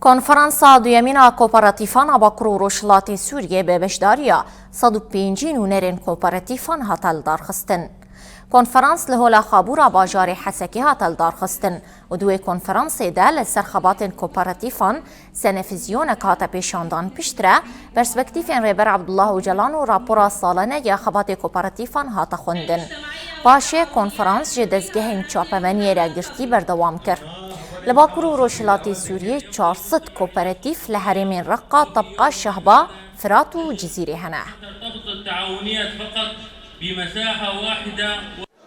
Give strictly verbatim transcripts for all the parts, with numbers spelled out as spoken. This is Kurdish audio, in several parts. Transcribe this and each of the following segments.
Konferansa duyemîn a Kooperatîfan a Bakur û Rojhilatê Sûriyê bi beşdariya sed û pêncî nûnerên kooperatîfan hate lidarxistin. Konferans li Hola Xabûra bajarê Hesekê hate lidarxistin û di wê konferansê de li ser xebatên kooperatîfan senefizyonek hate pêşandan. Piştre perspektîfên Rêber Abdullah Ocalan û rapora salane ya xebatê kooperatîfan hate xwendin. Paşê konferans ji dezgehên çapemeniyê re girtî berdewam kir. Li Bakur û Rojhilatê Sûriyê çar sed kooperatîf li herêmên Reqqa, Tebqa, Şehba, Firat û Cizîrê hene.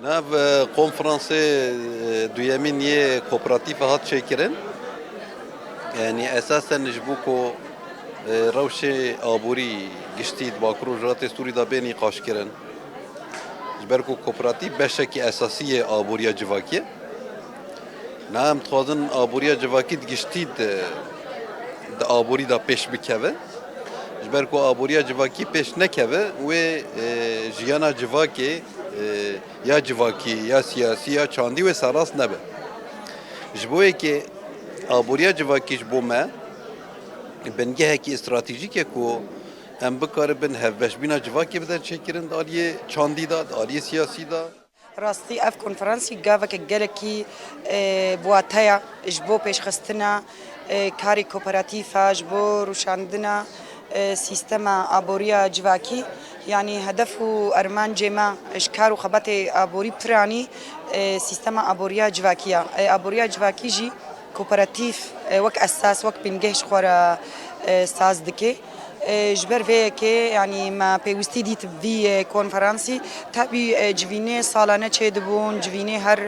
Nav, e, konferansê, e, duyemîn yê kooperatîfa hat çêkirin. Yanî esasen ji bo ku, e, rewşê aborî giştî di Bakur û Rojhilatê Sûrî de bê nîqaşkirin. Ji ber ku kooperatîf beşekî esasî yê aboriya civakî ye. Niha em dixwazin aboriya civakî di giştî di, di aborî de pêş bikeve. Ji ber ku aboriya civakî pêş nekeve, wê, e, jiyana civakê, e, ya civakî, ya siyasî, ya çandî wê serast nebe. Ji bo yekê aboriya civakî ji bo me bingehekî stratejîk e ku em bikaribin hevbeşbîna civakê bidin çêkirin di aliyê çandî de, di aliyê siyasî de. Rastî ev konferansî gaveke gelekî, e, bi wate ye ji bo pêşxistina, e, karê kooperatîfa, ji bo rûşandina, e, sîstema aboriya civakî. Yanî hedef û ermancê me ji kar û xebatê aborî piranî, e, sîstema aboriya civakî ye. E, aboriya civakî jî kooperatîf, e, wek esas, wek bingeh ji xwe re, e, saz dike. E, ji ber vê yekê, yanî me pêwîstî dît vî, e, konferansî. Tabî, e, civînê salane çêdibûn, civînê her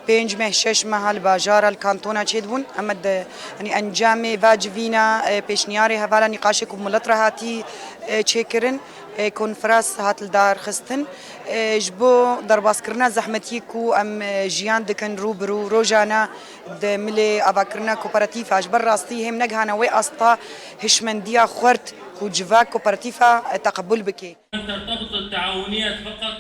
pênc meh, şeş meha li bajara, li kantona çêdibûn. Em di, yanî encamê va civîna, e, pêşniyarê hevala nîqaşê ku milet re hatî, e, çêkirin, e, konferans hat lidarxistin. E, ji bo derbaskirina zehmetiyê ku em, e, jiyan dikin rû bi rû rojane, di milê avakirina kooperatîfa, ji ber rastî hêm negihane wê asta hişmendiya xurt ku civak kooperatîfa, e, teqebûl bike. ترتبط التعاونيات فقط